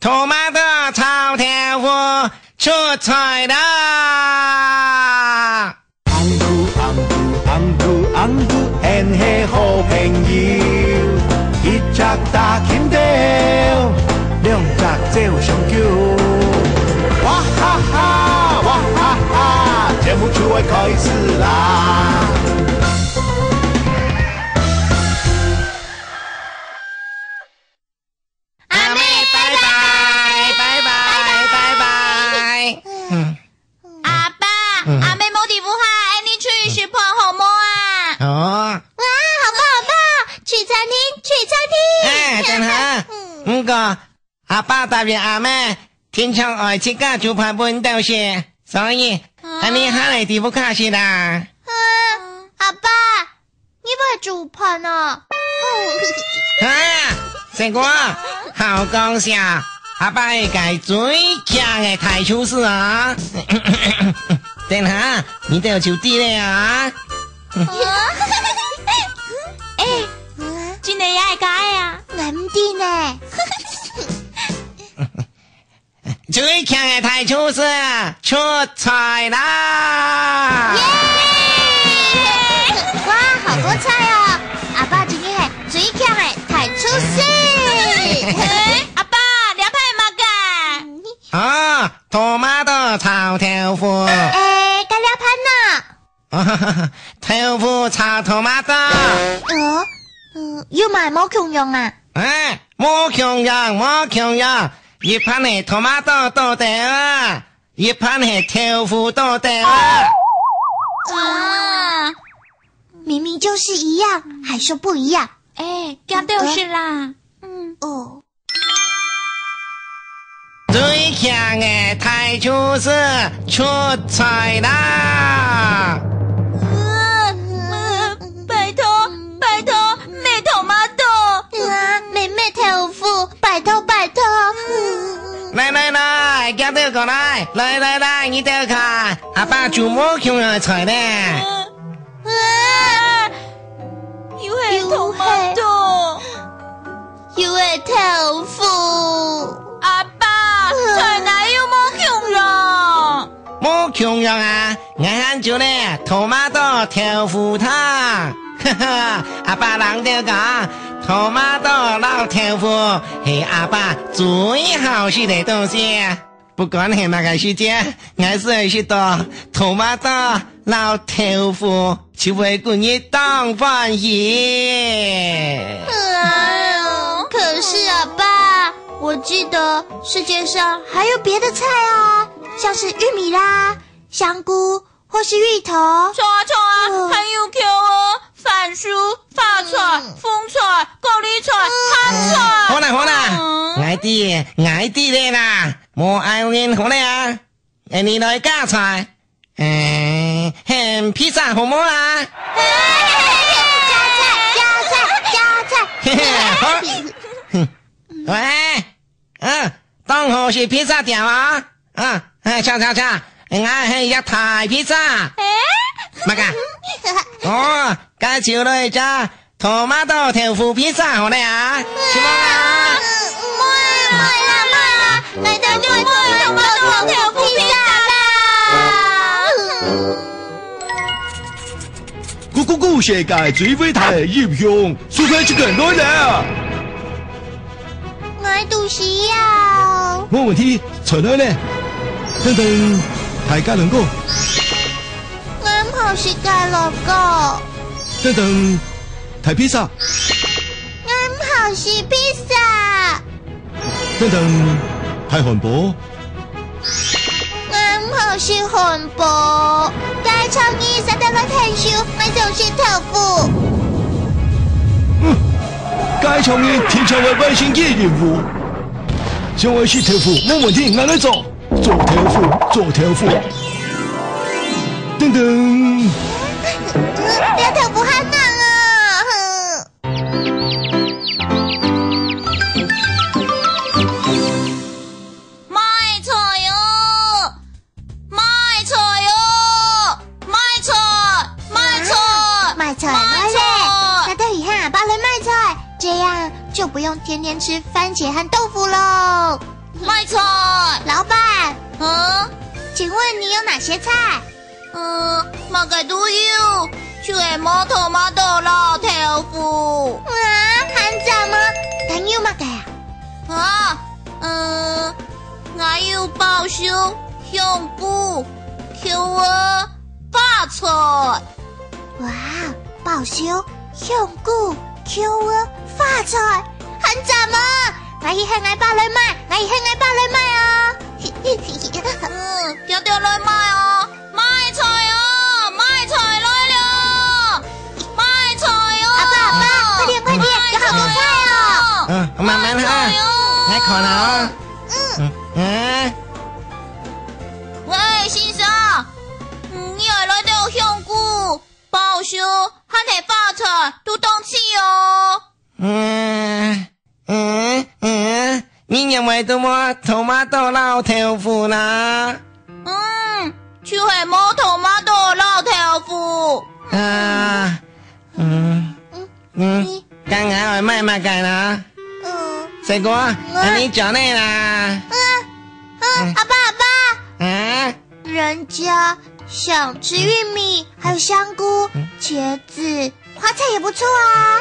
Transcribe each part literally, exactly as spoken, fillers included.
Tomato炒豆腐出菜啦！紅菇，紅菇，紅菇，紅菇，𫣆係好朋友。一隻打蠄豆，兩隻照相救。哇哈哈，哇哈哈，節目就愛開始啦！ 阿妹，拜拜，拜拜，拜拜。嗯。阿爸，嗯。阿妹無在屋下，𫣆俚出去食飯好無啊？哦。哇，好不好？好不好？去餐廳，去餐廳。哎，等下。嗯。毋過，阿爸答應阿妹，定著愛自家煮飯分你兜食，所以，啊。𫣆俚還來在屋下食啦。嗯，阿爸， 你會煮飯啊？啊，細哥，好講笑，阿爸係該最強个大廚師啊！等下，你兜就知了啊！欸，真个也會教个啊？𠊎毋知呢。 最強个大廚師出菜啦！耶！哇，好多菜哦！阿爸真个係最強个大廚師。欸，阿爸，這盤係麼个？啊，tomato炒豆腐。欸，該這盤呢？ 豆腐炒tomato。哦，嗯，有麼个無共樣啊？哎，無共樣，無共樣，一盤係tomato做豆腐，一盤係豆腐做豆腐。啊，明明就是一樣，還說不一樣。欸，這兜係啦。嗯。哦。 最強个大廚師出菜啦！呃，呃，拜託，拜託，莫tomato。啊，莫，莫豆腐，拜託，拜託。來，來，來，遽兜過來，來，來，來，你兜看，阿爸煮無共樣个菜呢。啊，又係tomato。 又係豆腐。阿爸，菜哪有無共樣？無共樣啊！𠊎還煮呢，tomato豆腐湯。哈哈，阿爸人兜講，tomato摎豆腐係阿爸最好食个東西。 不管係麼个時節，𠊎只要食到tomato摎豆腐，就會滾到當歡喜。哎喲，可是阿爸，我記得世界上還有別的菜啊，像是玉米啦、香菇， 或是芋頭。著啊，著啊，嗯。還有茄仔、番薯、花菜、嗯。紅菜、高麗菜、嗯。鹹菜。好啦，好啦，嗯。𠊎知，𠊎知了啦，無愛恁好了啊。欸，你來加菜，欸，喊披薩好無啊？加菜，加菜，加菜。好。喂，嗯，當好食披薩店啊？ 啊，欸，請，請，請，𠊎係一隻大披薩。欸？麼个？哦，該就來一隻tomato豆腐披薩好了啊，係無啊？莫啦，莫啦，𠊎兜就愛tomato豆腐披薩啦。咕咕咕，世界最偉大个音響，super chicken來了！ 𠊎肚屎枵。無問題，出來咧。等等，大家樂糕。𠊎毋好食大樂糕。等等，大披薩。𠊎毋好食披薩。等等，大漢堡。 𠊎毋好食漢堡，該場你煞得來𢯭手，𠊎想食豆腐。嗯，該場你提出來完成个任務，想愛食豆腐，無問題，𠊎來做，做豆腐，做豆腐。噔噔。嗯，這豆腐還冷啊！哼。 賣菜哦！賣菜哦！賣菜！賣菜！賣菜來咧！賣菜！大家一下，爸來賣菜，這樣就不用天天吃番茄和豆腐嘍。嗯，請問你有哪些菜？嗯，麼个都有，就係無tomato摎豆腐。啊，還有麼个？還有麼个啊？啊，嗯，還有包燒、香菇、茄仔、花菜。 哇，包燒、香菇、茄仔、花菜，還讚啊！𠊎去喊𠊎爸來買，𠊎去喊𠊎爸來買哦。嗯，定定來買哦，買菜哦，買菜來了，買菜哦！阿爸，阿爸，快點，快點，有好多菜哦！嗯，慢慢來啊，買菜哦！來看啊。嗯。嗯，嗯。喂，先生，嗯，你愛來到香菇、 包燒，還係花菜都當使哦。嗯，嗯，嗯，你認為都無tomato摎豆腐啦？嗯，就係無tomato摎豆腐。啊，嗯，嗯，該𠊎愛買麼个啦？嗯，水果，𠊎恁樣講你啦。嗯，嗯，阿爸，阿爸。啊？ 人家想吃玉米，還有香菇、嗯。茄子、花菜也不錯啊。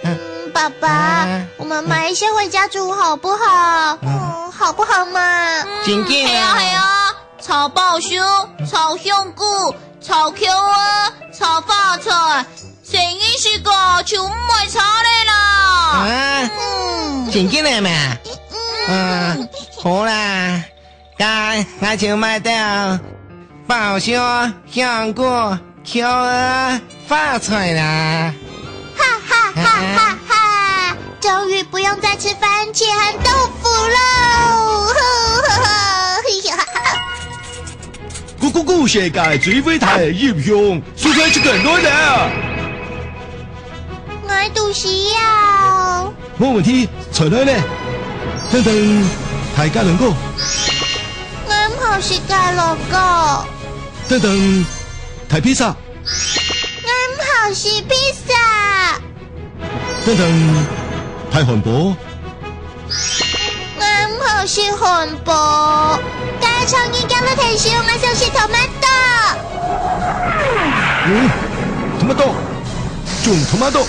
嗯。嗯，爸爸，啊。我們買一些回家煮好不好？嗯。嗯，好不好嘛？真緊啊。係啊，係啊，炒包燒，炒香菇，炒茄仔，炒花菜，細人食過就毋會差咧啦。啊，嗯。真緊个咩？嗯。嗯，好啦。 該𠊎就買兜包燒、香菇、茄仔、花菜啦。哈哈哈哈哈！終於不用再吃番茄和豆腐了。咕咕咕，世界最偉大个音響，素材就更多了。 𠊎肚屎枵。無問題，出來咧。等等，大雞卵糕。𠊎毋好食雞卵糕。等等，大披薩。𠊎毋好食披薩。等等，大漢堡。 𠊎毋好食漢堡。該長日驚到退燒，𠊎想食tomato。嗯，tomato，種tomato。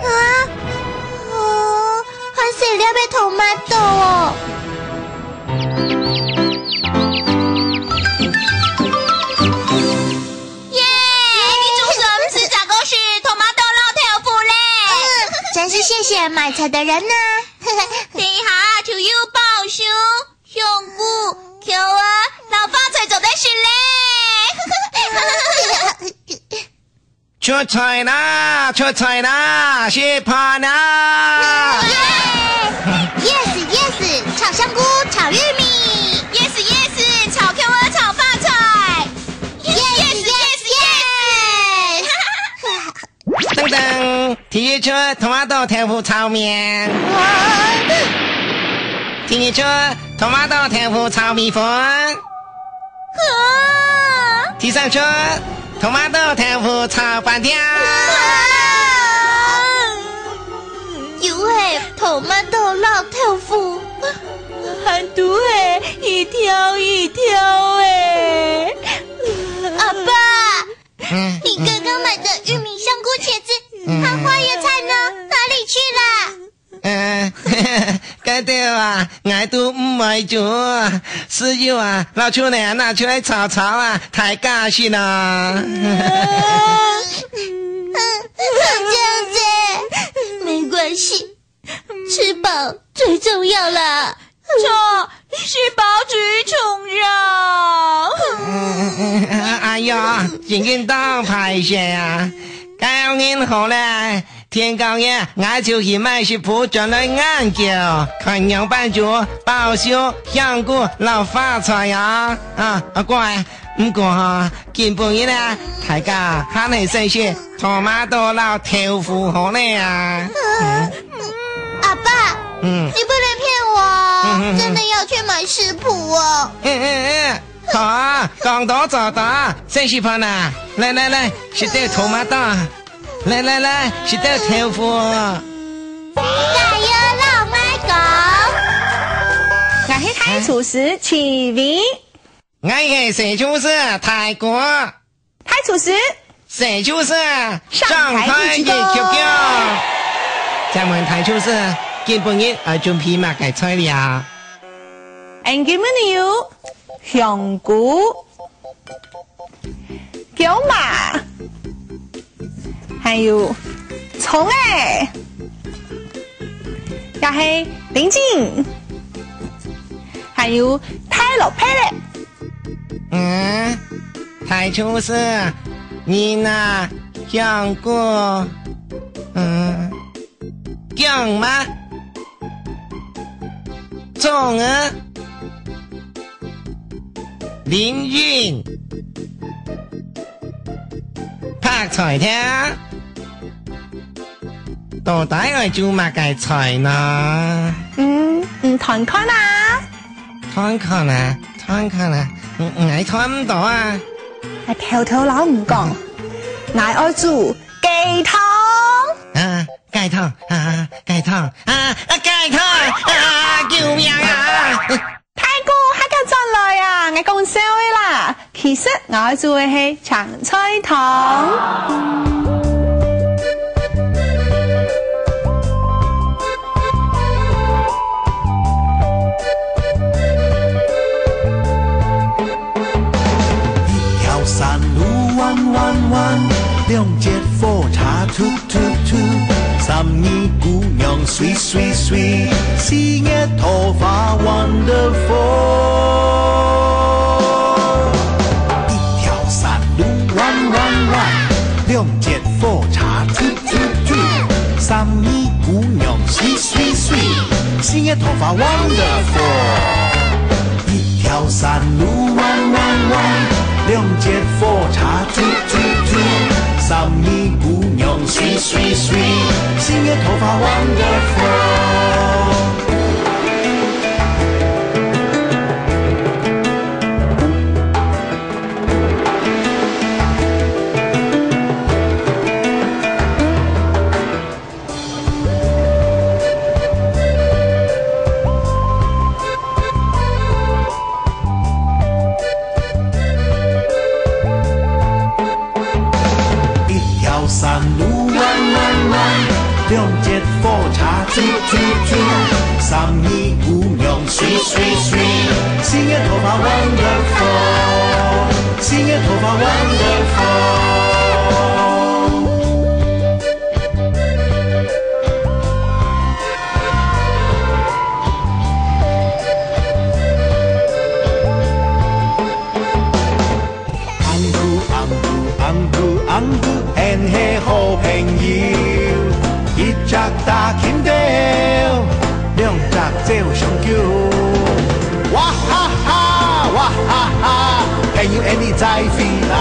啊，哦，還細粒个tomato哦。 耶！你總算毋使再過食tomato摎豆腐咧。嗯，真是謝謝買菜的人呢。等一下就有包燒、香菇、茄仔摎花菜做得食咧。 出菜啦，出菜啦，食飯啦！耶！Yes yes，炒香菇，炒玉米。Yes yes，炒茄仔，炒花菜。Yes yes yes。噔噔，第一出tomato豆腐炒麵。哇！第二出tomato豆腐炒米粉。 啊！第三出tomato豆腐炒粄條。啊！又係tomato摎豆腐，還都係一條一條个。阿爸，嗯，你剛剛買的玉米、香菇、茄子，嗯，還花椰菜呢？哪裡去了？ 呃，該兜啊，𠊎都毋會煮，只有啊，摎出來啊，拿出來炒炒啊，大家食啊。嗯，這樣子，沒關係，吃飽最重要啦。著，食飽最重要。哎喲，真經當歹勢啊！該恁好咧， 天光夜，𠊎就去買食譜轉來研究，看仰般煮包燒、香菇摎花菜啊！啊，啊，乖，毋過吼，今晡日啊，大家還係先食tomato摎豆腐好咧啊！嗯。阿爸，嗯。你不能騙我哦，嗯，嗯，嗯。真的要去買食譜哦。嗯，嗯，嗯，好啊，講到做到，先食飯啊！來，來，來，食兜tomato啊！來來來，食兜豆腐。加油，老外公！𠊎係大廚師徐偉。𠊎係小廚師大哥。大廚師，小廚師，上台一鞠躬。請問大廚師，今晡日愛準備麼个材料？俺今晡日有香菇、 薑嫲，還有蔥仔，也係丁精，還有大蘿蔔仔。嗯，大廚師，你拿香菇，嗯， 薑嫲，蔥仔，丁精，白菜頭，到底愛煮麼个菜呢？嗯，你看看啊。看看啊，看看啊，嗯，嗯，𠊎看毋到啊。𠊎偷偷摎你講，𠊎愛煮雞湯。啊， 雞湯啊，雞湯啊，啊，雞湯啊！救命啊！大哥，還敢轉來啊？𠊎講笑个啦。其實𠊎愛煮个係青菜湯。一條山路彎彎彎，兩節火車突 突突，三義姑娘水水水，四月桃花wonderful。一條山路彎彎彎，兩節火車突突突，三義姑娘水水水，四月桃花wonderful。 一條山路彎彎彎，兩節火車突突突，三義姑娘水水水，四月桃花wonderful。一條山路彎彎彎，兩節火車突突突，三義姑娘水水水，四月桃花wonderful，四月桃花wonderful。 紅姑，紅姑，紅姑，紅姑，𫣆係好朋友。一隻打琴豆，兩隻照相狗。哇哈哈，哇哈哈，朋友，𫣆俚再會啦。